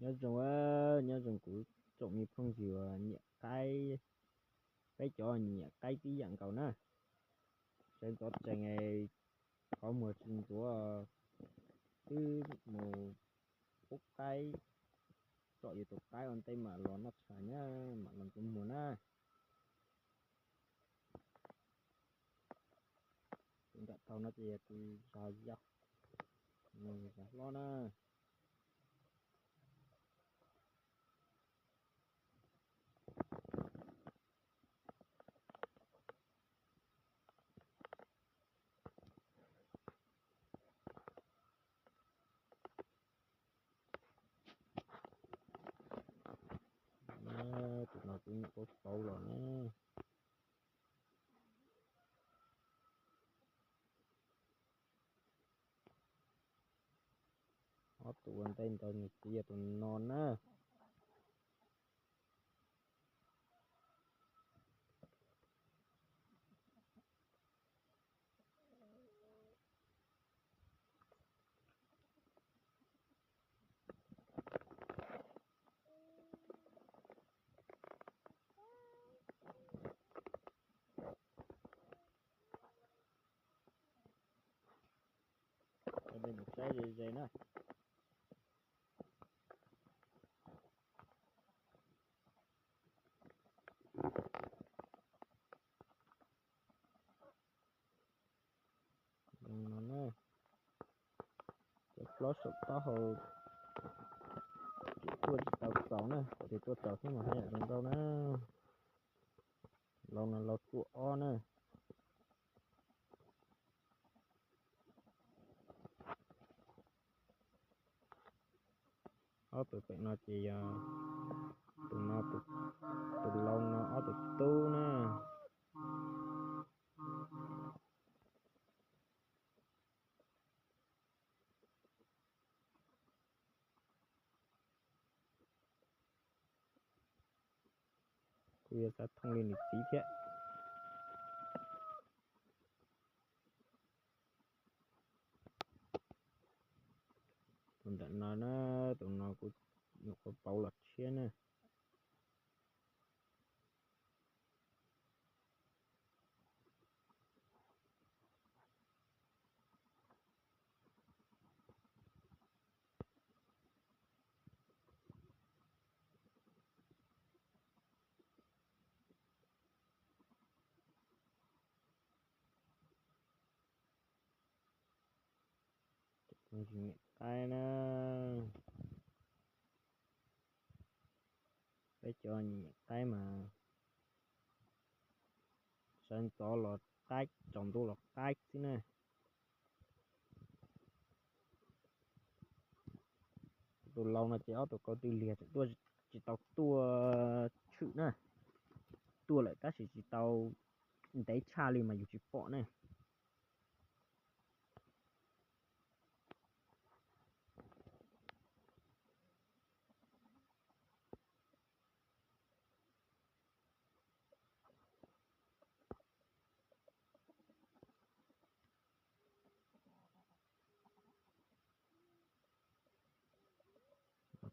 Nyob zoo, nyob zoo kuv tsoom me phooj ywg uas nyiam qaib, peb cov nyiam qaib tib yam nkaus na. Sawv ntxov tsees, qhov muag tsis ntxuav, twb mus pub qaib, tsom yus tus qaib ua ntej mam los noj tshais na, mam los ntxuav muag na. Tus nram thaum no ces yog tus zag yau, zag hlob na. Tus no kuv nyuam qhuav pauv los na. Ob tug ua ntej ntawd nws txiv yog tus no na. Saib ze ze na. Cov plaub saum taub hau tseem tuaj tsis tau txaus na, kom tias tuaj txaus thiab mas haj yam zoo nkauj na. Lau no lau tuaj ob na. Ob tug pem no ces yog tus no, tus lau no ob tug tub na. Kuj yuav xav thooj li nws txiv thiab. Tus ntawm no na, tus no kuv nyuam qhuav pauv los tshiab na. Nyiam qaib na, peb cov nyiam qaib mas sawv ntxov los qaib, tsaus ntuj los qaib xwb na. Tus lau no ces ob tug ko tw liag tseem tuaj, tsis tau tuaj tshwm na. Tuaj lawm tab sis tsis tau ntev tshaj li mas yus tsis pom ne.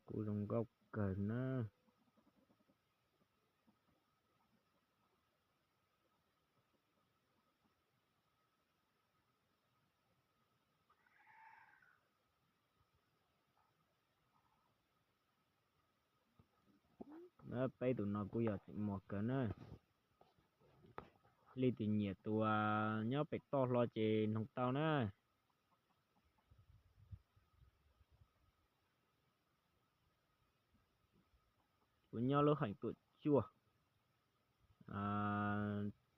Kuj zoo nkauj kawg na. Peb tus no kuj yog tseem mos kawg na. Leej twg nyiam tus nyob pem toj hlo ces noog tau na. Kuv nyob lub Heem Tuam Cuaj,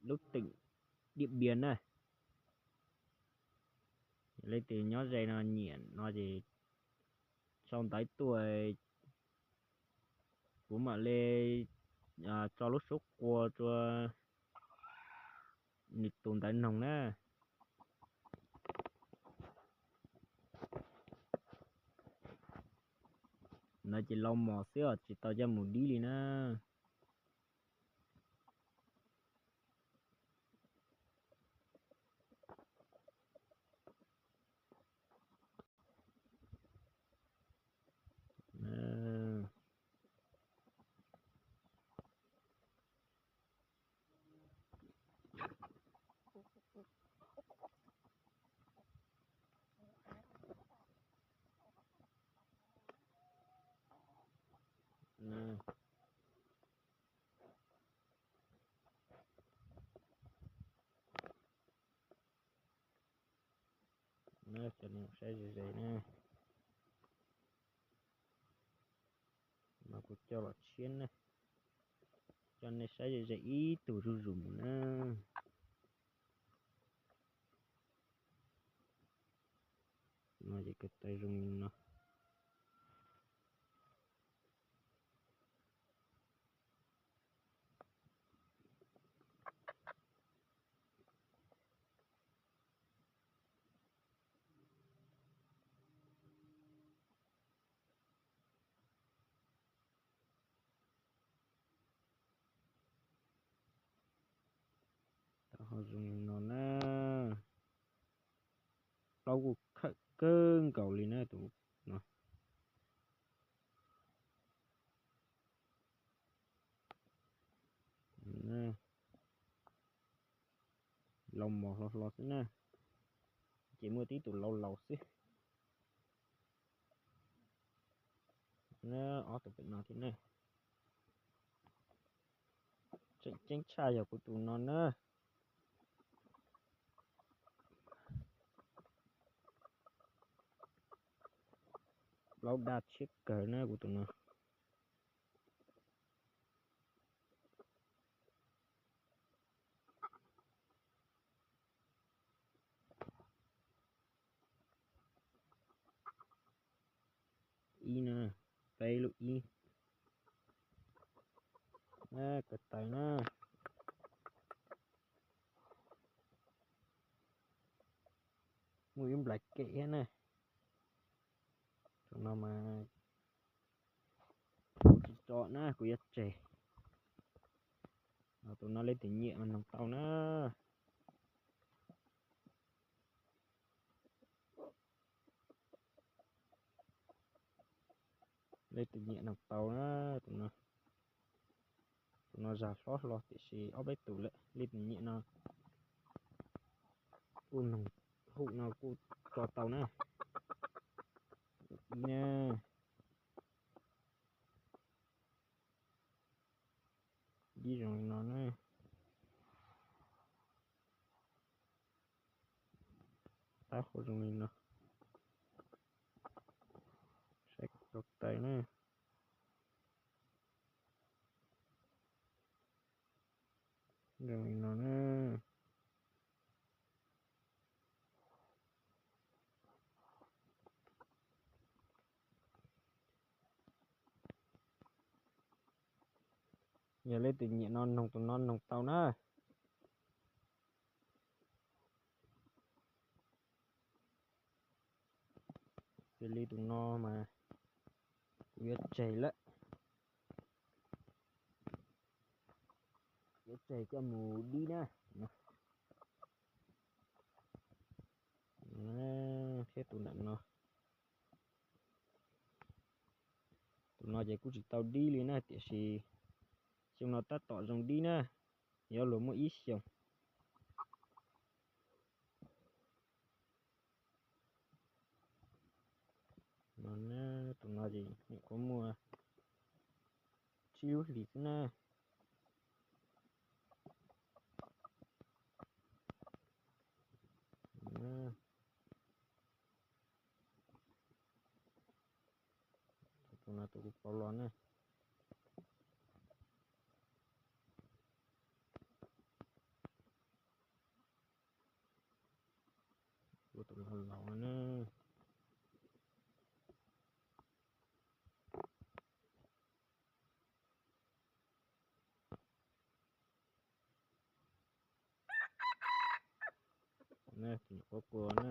lub teem Diam Npias na. Leej twg nyob ze no nyiam no ces sau ntawv tuaj, kuv mam li tso lub suab qua rua nws tus ntawv noog na. Ntawd ces lau mos xwb os, tsis tau coj mus dib li na. Na, cov no saib ze ze na. Mas kuv coj los tshiab na, coj nej saib ze ze ib tug zuj zus mus na. No ces ko taw zoo li no. Tau ho zoo li no na. Plaub kuj khawm kawg nkaus li na tus no. Laus mos hlo hlo xwb na, ces muaj tib tus laus laus xwb. Ob tus pem no thiab na. Tseem ceeb tshaj yog kuv tus no na. Plaub daj tshiab kawg na kuv tus no. Ib na, peb lub ib. Ko taw na. Muaj ib nplais kem thiab na. Tus no mas kuv tsis tso na, kuv yuav tseg. Tus no leej twg nyiam mas noog tau na. Leej twg nyiam noog tau na. Tus no zag hlob hlo tiam sis ob peb tus lawm, leej twg nyiam no kuj noog, hum no kuj tso tau na. Ib na. Dib zoo li no na. Tab hau zoo li no. Saib ko taw na. Zoo li no na. Yog leej twg nyiam no noog tus no noog tau na. Xws li tus no mas kuv yuav tseg lawm. Yuav tseg coj mus dib na. Thiab tus ntawm no. Tus no ces kuj tsis tau dib li na, tiam sis xyoo no tab tom zoo dib na, yuav luag muaj ib xyoos. Tus no ces nyuam qhuav muaj tsib lub hlis xwb na. Tus no tus kuv pauv los na. Tus no laus na. Tus nyuam qhuav kua na.